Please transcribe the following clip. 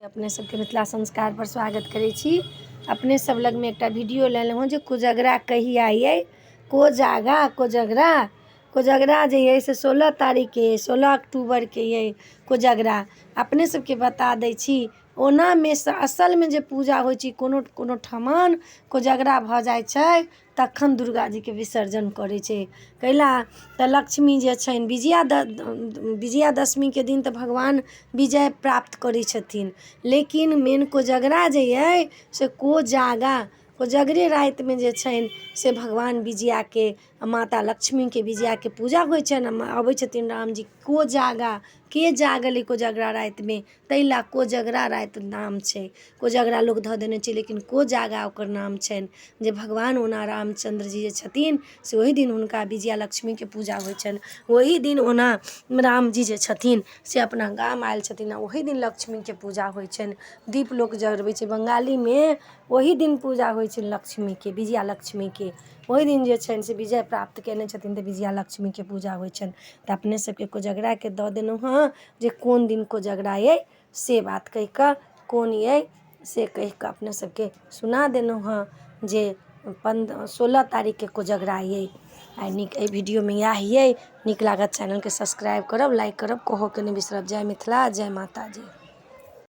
अपने सबके मिथिला संस्कार पर स्वागत करै छी। अपने सब लगमे एकटा वीडियो लेलहुँ हँ जे कोजगरा कहिया अइ, कोजागा कोजगरा। कोजगरा जे अइ से 16 तारीखके अइ, 16 अक्टूबरके अइ कोजगरा। अपने सबके बता दै छी, ओनामे असलमे जे पूजा होइ छै, कोनो कोनो ठमन कोजगरा भऽ जाइ छै तखन दुर्गा जीके विसर्जन करै छै। कैला तऽ लक्ष्मी जे छनि, विजया विजयादशमीके दिन तऽ भगवान विजय प्राप्त करै छथिन, लेकिन मेन कोजगरा जे अइ से कोजागा कोजगरे रातिमे जे छनि से भगवान विजयाके, माता लक्ष्मीके विजयाके पूजा होइ छनि। अबै छथिन रामजी। कोजागा, के जागल अइ कोजगरा रातिमे, ताहि लए कोजगरा राति नाम छै। कोजगरा लोक धऽ देने छै, लेकिन कोजागा ओकर नाम छनि जे भगवान ओना रामचन्द्र जी जे छथिन से ओहि दिन हुनका विजया लक्ष्मीके पूजा होइ छनि। ओही दिन ओना रामजी जे छथिन से अपना गाम आयल छथिन, आ ओही दिन लक्ष्मीके पूजा होइ छनि। दीप लोक जरबै छै बंगालीमे, ओही दिन पूजा होइ छनि लक्ष्मीके, विजया लक्ष्मीके। ओहि दिन जे छनि से विजय प्राप्त कयने छथिन, तऽ विजया लक्ष्मीके पूजा होइ छनि। तऽ अपने सबके कोजगराके दऽ देलहुँ हँ जे कोन दिन कोजगरा अइ से बात कहि कऽ, कोन अइ से कहि कऽ अपने सबके सुना देलहुँ हँ जे 16 तारीखके कोजगरा अइ। आइ नीक एहि वीडियोमे इएह अइ। नीक लागत चैनलके सब्सक्राइब करब, लाइक करब, कहऽके नहि बिसरब। जय मिथिला, जय माताजी।